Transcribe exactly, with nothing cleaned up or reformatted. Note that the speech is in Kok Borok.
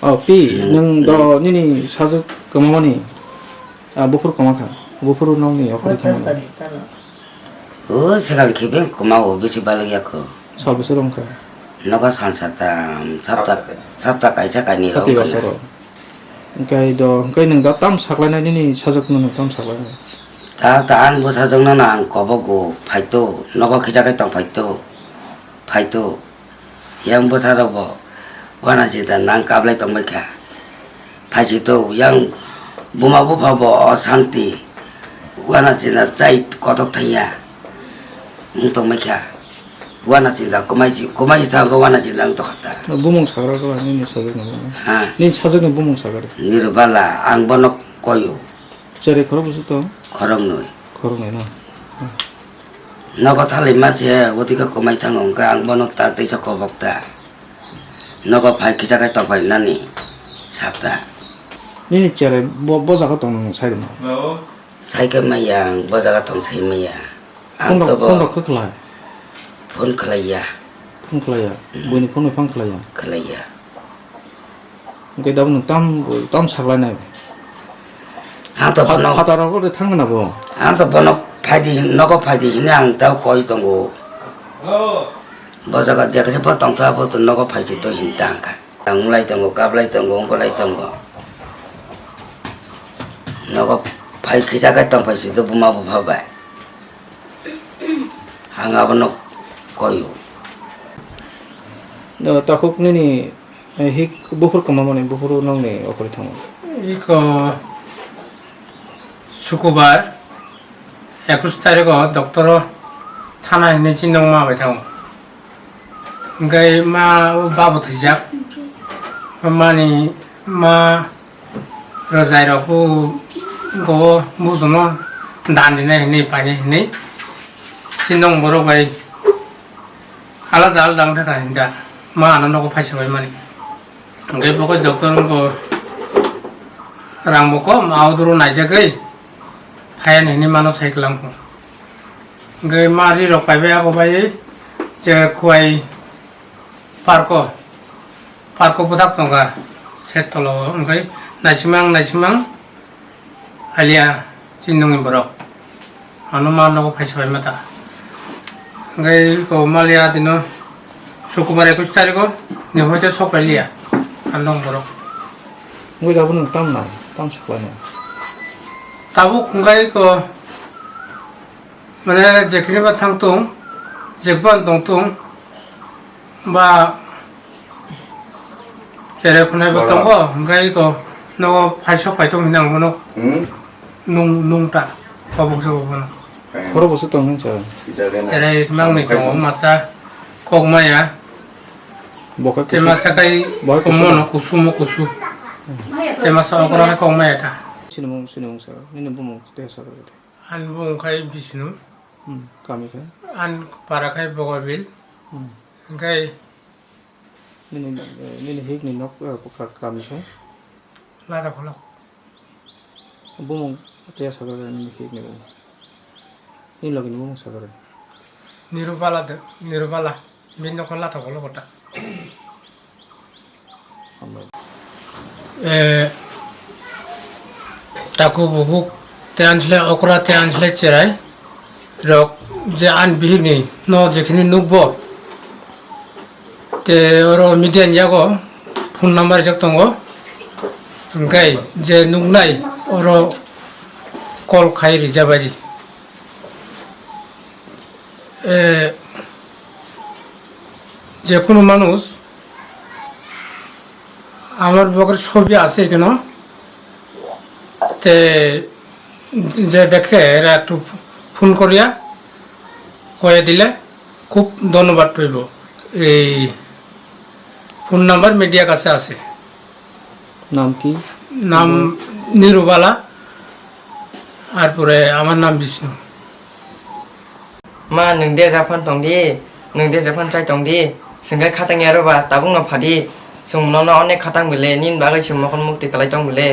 Oh, pi, hmm, nwng do nini sajwk kwmamani, ah, buphuru kwma kha. Buphuru nokni okhorwi thangmani. O swkang khe beng kwma o bisi balok ya kho. Sal bwswk wng kha? Nogo sal satam, sapta, sapta kaisa kainwi rok Pati wng kha. Bosoro. Hwnkhe do, hwnkhe nwng da tam saklainai nini sajwkno nwng tam saklainai? Ta, ta ang bwsajwkno no ang kobogo phaito, nogo khicha khe tong phaito, phaito. Yang bwsarokbo uanachita nang kablai tongbaikha. Phaisito yang buma buphabo o santi uanachita chai kotok thangya wng tongbaikha. Uanachita kwmaisi, kwmaisi thangkhe uanachita wng tongkha ta. Bumung sagra khe nini sajwkni bumung? Ha. Nini sajwkni bumung sagra? Nirubala, ang bono koyo. Cherai khorok bwswk tong? Khoroknwi. Khoroknwi no? Nogo thalwi ma se, oti khe kwmai thango, hwnkhe ang bono ta teisa kobok ta. Nogo phai khicha khe tongphai nani sata. Nini cherai bo, bo jaga tong nwng sai rwma? Sai khe maya ang, bo jaga tong sai maya. Ang phone rok, to bo phone rok khe khlai? Phone khlaiya. Phone khlaiya? Mm. Buini phone bai phone khlaiya? Khlaiya. Hwnkhe tabuk nwng tam, tam saklainai? Ang to bono, phataro khe thangna bo? Ang to bono phaidi hin, nogo phaidi hinwi ang tei koi tongo. Bo jaga jekhri bo tongsa bo to nogo phaidi to hin tangkha. Ang wng lai tongo, kap lai tongo, wng lai tongo. Nogo phai khija khe tong phaidi to buma bupha bai. Ang abono koyo. No, takhuk nini Eh, hik buphuru kwmamani, buphuru nokni okhorwi thango. Iko Sukubar ekush tarikh o doctor o thana hinwi chindong ma bai thango. Hwnkhe ma o babo thwijak. Mani ma rwjai rok bo go muchungno dan dinai hinwi painai hinwi chindong borok bai. Alada alada wng kha hinda, ma ano nogo phaisa bai mani. Hwnkhe bo khe doctor wngkha rang bo kom, aodoro naijagwi phaiya hinwi mano sai kwlangkho. Hwnkhe ma ri rok paibai abo bai je Khowai park o, park o bwthak tongkha set tola o, hwnkhe naisimang naisimang. Alia, chini nokni borok. Ano ma nogo phaisa bai mata. Hwnkhe ko malia dino Sukubar ekush tarikh o ni hoite sok pai liya. Ano borok. Wngwi tabuk nwng tam na, tam saklaina? Tabuk hwnkhe ko mane jekhini ba thang tung, jekban tong tung, ba cherai khwnai bo tongo, hwnkhe eko nogo phaisok paitok hinwi ang bono nung, nung ta, tabuk se bo bono. Khoro bwswk tong nung sa? Cherai mangni tongo, masa kok maya. Bo khe tei kusu, masa kai bo khe kusu komono na? Kusu mo kusu. Tei masa okora kok maya ta. Sinimung, sinimung sa, nini bumung tei sa. Ani bumung khai Bishnu. Hmm, kami khe? Ani para khai Bogabil. Hmm. Hwnkhe nini, eh, nini hikni nok, eh, ka-, kami khe? Lada Kholok. Bumung tei asagare nini hikni bumung. Nini logini bumung sagare. Nirubala de, Nirubala. Bini nokha Lada Kholok kota. Eh, takhuk bukhuk tei anslai okra tei anslai cherai rok je ani bihikni no jekhini nukbo. Tei oro media ni yago phone number rijak tongo. Hwnkhe je nuknai oro call khai rijabari. Eh, যে কোনো মানুষ আমার ব্যাপারে ছবি আছে কেন? তে যে দেখে এরা একটু ফোন করিয়া কয়ে দিলে খুব ধন্যবাদ রইব। এই ফোন নাম্বার মিডিয়ার কাছে আছে। নাম কি? নাম নিরুবালা, তারপরে আমার নাম Vishnu. Ma, nwng de japhano tong di, nwng de japhano chai tong di, chwng khe khatang ya rw ba, tabuk no pha di, chwng nono onek khatang bile, nini bagwi chwng mokol mukti kwlai tong bile.